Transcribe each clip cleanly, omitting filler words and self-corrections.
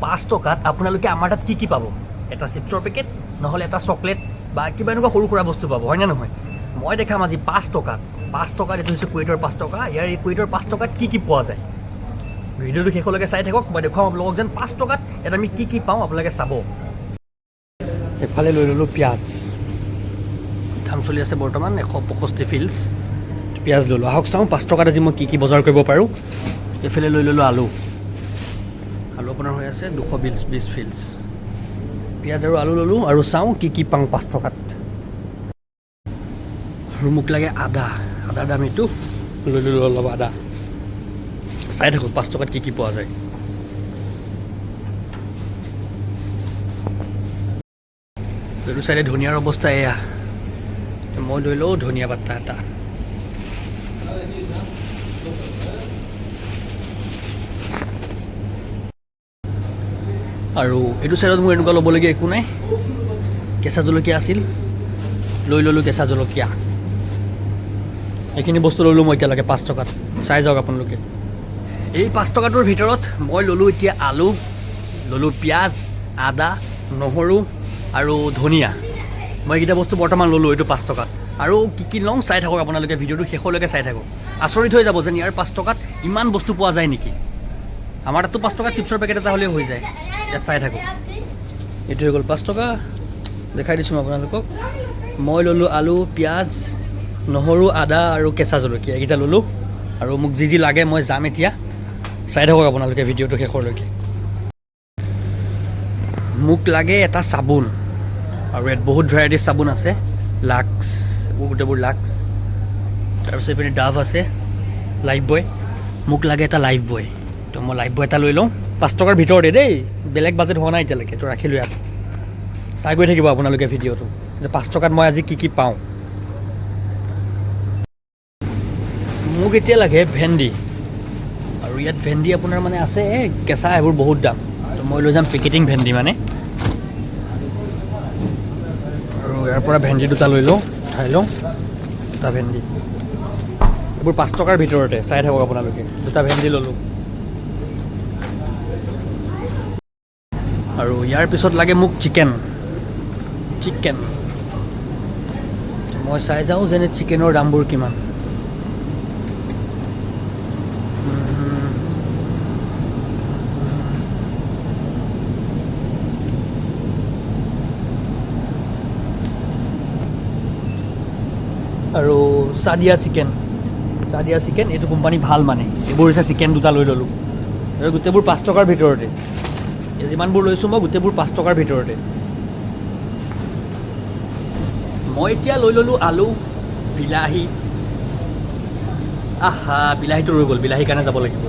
5 টকাত আপোনালোকে আমাৰ তাত কি কি পাব? এটা চিপছৰ পেকেট, নহ'লে এটা চকলেট বা কিবা এনেকুৱা সৰু সুৰা বস্তু পাব, হয়নে নহয়? মই দেখাম আজি 5 টকাত। 5 টকাত, এইটো হৈছে কুৱেটৰ 5 টকা। ইয়াৰ এই কুৱেটৰ 5 টকাত কি কি পোৱা যায়, ভিডিঅ'টো শেষলৈকে চাই থাকক। মই দেখুৱাম আপোনালোকক যেন 5 টকাত ইয়াত আমি কি কি পাওঁ, আপোনালোকে চাব। এফালে লৈ ল'লোঁ পিঁয়াজ। দাম চলি আছে বৰ্তমান 165 ফিলছ। পিঁয়াজ ল'লোঁ। আহক চাওঁ 5 টকাত আজি মই কি কি বজাৰ কৰিব পাৰোঁ। এইফালে লৈ ল'লোঁ আলু। আলু আপোনাৰ হৈ আছে 220 ফিলছ। পিঁয়াজ আৰু আলু ল'লোঁ আৰু চাওঁ কি কি পাওঁ 5 টকাত। আৰু মোক লাগে আদা। আদাৰ দাম এইটো। লৈ ল'লোঁ অলপ আদা। চাই থাকোঁ 5 টকাত কি কি পোৱা যায়। এইটো চাইডে ধনিয়াৰ অৱস্থা এয়া। মই লৈ লওঁ ধনিয়া পাত্তা এটা। আৰু এইটো চাইডত মোৰ এনেকুৱা ল'বলগীয়া একো নাই। কেঁচা জলকীয়া আছিল, লৈ ল'লোঁ কেঁচা জলকীয়া। এইখিনি বস্তু ল'লোঁ মই এতিয়ালৈকে 5 টকাত। চাই যাওক আপোনালোকে। এই 5 টকাটোৰ ভিতৰত মই ল'লোঁ এতিয়া আলু ল'লোঁ, পিঁয়াজ, আদা, নহৰু আৰু ধনিয়া। মই এইকেইটা বস্তু বৰ্তমান ল'লোঁ এইটো 5 টকাত। আৰু কি কি লওঁ চাই থাকক আপোনালোকে, ভিডিঅ'টো শেষলৈকে চাই থাকক। আচৰিত হৈ যাব যেন ইয়াৰ 5 টকাত ইমান বস্তু পোৱা যায় নেকি। আমাৰ তাততো 5 টকাত চিপছৰ পেকেট এটা হ'লেও হৈ যায়। ইয়াত চাই থাকক। এইটো হৈ গ'ল 5 টকা। দেখাই দিছোঁ মই আপোনালোকক। মই ল'লোঁ আলু, পিঁয়াজ, নহৰু, আদা আৰু কেঁচা জলকীয়া, এইকেইটা ল'লোঁ। আৰু মোক যি যি লাগে মই যাম এতিয়া। চাই থাকক আপোনালোকে ভিডিঅ'টো শেষলৈকে। মোক লাগে এটা চাবোন আৰু ইয়াত বহুত ভেৰাইটিজ চাবোন আছে। লাক্স, এইবোৰ গোটেইবোৰ লাক্স। তাৰপিছত এইপিনে ডাভ আছে, লাইফ বয়। মোক লাগে এটা লাইফ বয়, তো মই লাইফ বয় এটা লৈ লওঁ। 5 টকাৰ ভিতৰতে দেই, বেলেগ বাজেট হোৱা নাই এতিয়ালৈকে। তো ৰাখিলোঁ ইয়াত। চাই গৈ থাকিব আপোনালোকে ভিডিঅ'টো যে 5 টকাত মই আজি কি কি পাওঁ। মোক এতিয়া লাগে ভেন্দি আৰু ইয়াত ভেন্দি আপোনাৰ মানে আছে এই কেঁচা, এইবোৰ বহুত দাম। তো মই লৈ যাম পেকেটিং ভেন্দি মানে। আৰু ইয়াৰ পৰা ভেন্দি দুটা লৈ লওঁ, উঠাই লওঁ দুটা ভেন্দি। এইবোৰ 5 টকাৰ ভিতৰতে। চাই থাকক আপোনালোকে। দুটা ভেন্দি ল'লোঁ। আৰু ইয়াৰ পিছত লাগে মোক চিকেন। চিকেন মই চাই যাওঁ যেনে চিকেনৰ দামবোৰ কিমান। আৰু চাদিয়া চিকেন, চাদিয়া চিকেন, এইটো কোম্পানী ভাল মানে। এইবোৰ হৈছে চিকেন, দুটা লৈ ল'লোঁ। আৰু গোটেইবোৰ 5 টকাৰ ভিতৰতে। এই যিমানবোৰ লৈছোঁ মই, গোটেইবোৰ 5 টকাৰ ভিতৰতে। মই এতিয়া লৈ ল'লোঁ আলু, বিলাহী। আহা, বিলাহীটো ৰৈ গ'ল, বিলাহীৰ কাৰণে যাব লাগিব।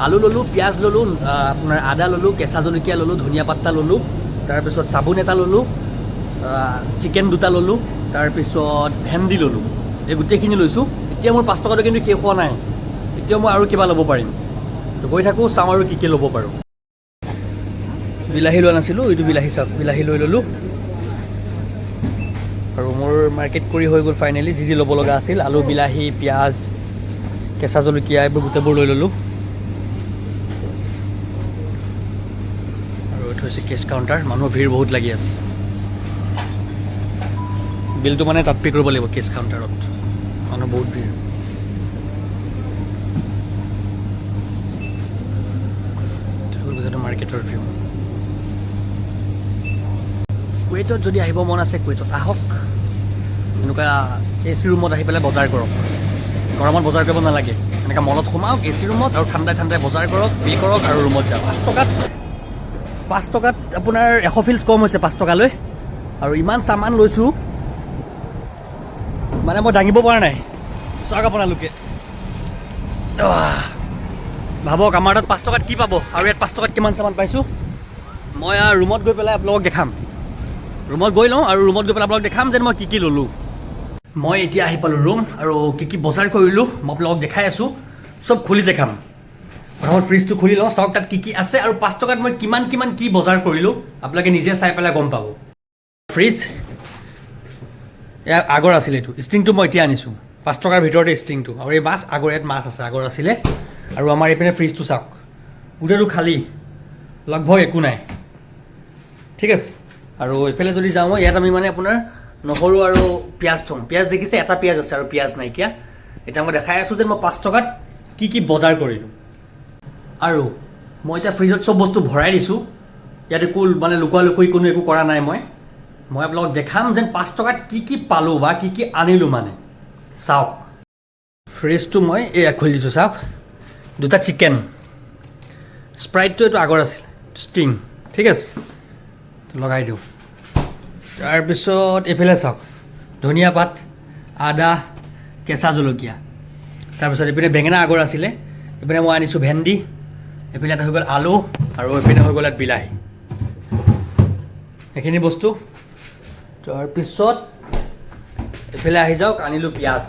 আলু ল'লোঁ, পিঁয়াজ ল'লোঁ, আপোনাৰ আদা ল'লোঁ, কেঁচা জলকীয়া ল'লোঁ, ধনিয়া পাত্তা ল'লোঁ, তাৰপিছত চাবোন এটা ল'লোঁ, চিকেন দুটা ল'লোঁ, তাৰপিছত ভেন্দি ল'লোঁ। এই গোটেইখিনি লৈছোঁ। এতিয়া মোৰ 5 টকাটো কিন্তু শেষ হোৱা নাই। এতিয়া মই আৰু কিবা ল'ব পাৰিম। তো গৈ থাকোঁ, চাওঁ আৰু কি কি ল'ব পাৰোঁ। বিলাহী লোৱা নাছিলোঁ, এইটো বিলাহী চাওক, বিলাহী লৈ ল'লোঁ। আৰু মোৰ মাৰ্কেট কৰি হৈ গ'ল ফাইনেলি। যি যি ল'ব লগা আছিল, আলু, বিলাহী, পিঁয়াজ, কেঁচা জলকীয়া, এইবোৰ গোটেইবোৰ লৈ ল'লোঁ। আৰু এইটো হৈছে কেছ কাউণ্টাৰ। মানুহৰ ভিৰ বহুত লাগি আছে। বিলটো মানে তাত পে' কৰিব লাগিব কেছ কাউণ্টাৰত। মানুহ বহুত ভিৰ। মাৰ্কেটৰ ভিউ। কুৱেটত যদি আহিব মন আছে, কুৱেটত আহক। এনেকুৱা এ চি ৰুমত আহি পেলাই বজাৰ কৰক। গৰমত বজাৰ কৰিব নালাগে। এনেকুৱা মলত সোমাওক এ চি ৰুমত আৰু ঠাণ্ডাই ঠাণ্ডাই বজাৰ কৰক, পে' কৰক আৰু ৰুমত যাওক। 5 টকাত, 5 টকাত আপোনাৰ 100 ফিলছ কম হৈছে 5 টকালৈ। আৰু ইমান চামান লৈছোঁ মানে মই দাঙিব পৰা নাই। চাওক আপোনালোকে। আহ, ভাবক আমাৰ তাত 5 টকাত কি পাব আৰু ইয়াত 5 টকাত কিমান চামান পাইছোঁ। মই আৰু ৰুমত গৈ পেলাই আপোনালোকক দেখাম। ৰুমত গৈ লওঁ আৰু ৰুমত গৈ পেলাই আপোনালোকক দেখাম যেন মই কি কি ল'লোঁ। মই এতিয়া আহি পালোঁ ৰুম আৰু কি কি বজাৰ কৰিলোঁ মই আপোনালোকক দেখাই আছোঁ। চব খুলি দেখাম। প্ৰথমত ফ্ৰিজটো খুলি লওঁ। চাওক তাত কি কি আছে আৰু 5 টকাত মই কিমান কিমান কি বজাৰ কৰিলোঁ, আপোনালোকে নিজে চাই পেলাই গম পাব। ফ্ৰিজ ইয়াৰ আগৰ আছিলে এইটো ষ্টিংটো, মই এতিয়া আনিছোঁ 5 টকাৰ ভিতৰতে ষ্টিংটো। আৰু এই মাছ আগৰ, ইয়াত মাছ আছে, আগৰ আছিলে। আৰু আমাৰ এইপিনে ফ্ৰিজটো চাওক, গোটেইটো খালী। লগভগ একো নাই। ঠিক আছে। আৰু এইফালে যদি যাওঁ মই, ইয়াত আমি মানে আপোনাৰ নহৰু আৰু পিঁয়াজ থ'ম। পিঁয়াজ দেখিছে, এটা পিঁয়াজ আছে আৰু পিঁয়াজ নাইকিয়া। এতিয়া মই দেখাই আছোঁ যে মই 5 টকাত কি কি বজাৰ কৰিলোঁ। আৰু মই এতিয়া ফ্ৰিজত চব বস্তু ভৰাই দিছোঁ। ইয়াত একো মানে লুকুৱা লুকুই কোনো একো কৰা নাই। মই আপোনালোকক দেখাম যেন 5 টকাত কি কি পালোঁ বা কি কি আনিলোঁ। মানে চাওক, ফ্ৰিজটো মই এয়া খুলি দিছোঁ। চাওক, দুটা চিকেন, স্প্ৰাইটটো এইটো আগৰ আছিল, ষ্টিং, ঠিক আছে, লগাই দিওঁ। তাৰপিছত এইফালে চাওক, ধনিয়া পাত, আদা, কেঁচা জলকীয়া। তাৰপিছত এইপিনে বেঙেনা আগৰ আছিলে। এইপিনে মই আনিছোঁ ভেন্দি। এইপিনে এটা হৈ গ'ল আলু আৰু এইপিনে হৈ গ'ল ইয়াত বিলাহী। এইখিনি বস্তু। তাৰপিছত এইফালে আহি যাওক, আনিলোঁ পিঁয়াজ।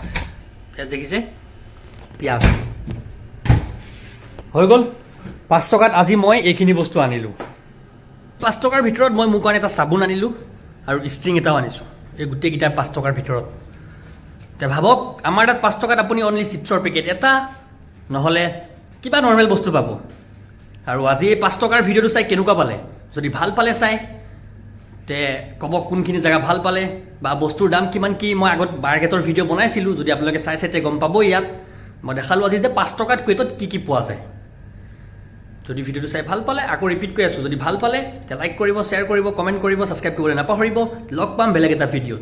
পিঁয়াজ দেখিছে, পিঁয়াজ হৈ গ'ল। 5 টকাত আজি মই এইখিনি বস্তু আনিলোঁ। 5 টকাৰ ভিতৰত মই মোৰ কাৰণে এটা চাবোন আনিলোঁ আৰু ষ্ট্ৰিং এটাও আনিছোঁ। এই গোটেইকেইটা 5 টকাৰ ভিতৰত। এতিয়া ভাবক, আমাৰ তাত 5 টকাত আপুনি অনলি চিপছৰ পেকেট এটা, নহ'লে কিবা নৰ্মেল বস্তু পাব। আৰু আজি এই 5 টকাৰ ভিডিঅ'টো চাই কেনেকুৱা পালে? যদি ভাল পালে চাই, তে ক'ব কোনখিনি জেগা ভাল পালে বা বস্তুৰ দাম কিমান কি। মই আগত মাৰ্কেটৰ ভিডিঅ' বনাইছিলোঁ, যদি আপোনালোকে চাইছে তে গম পাব। ইয়াত মই দেখালোঁ আজি যে 5 টকাত কুৱেটত কি কি পোৱা যায়। যদি ভিডিঅ'টো চাই ভাল পালে, আকৌ ৰিপিট কৰি আছোঁ, যদি ভাল পালে তে লাইক কৰিব, শ্বেয়াৰ কৰিব, কমেণ্ট কৰিব, ছাবস্ক্ৰাইব কৰিবলৈ নাপাহৰিব। লগ পাম বেলেগ এটা ভিডিঅ'ত।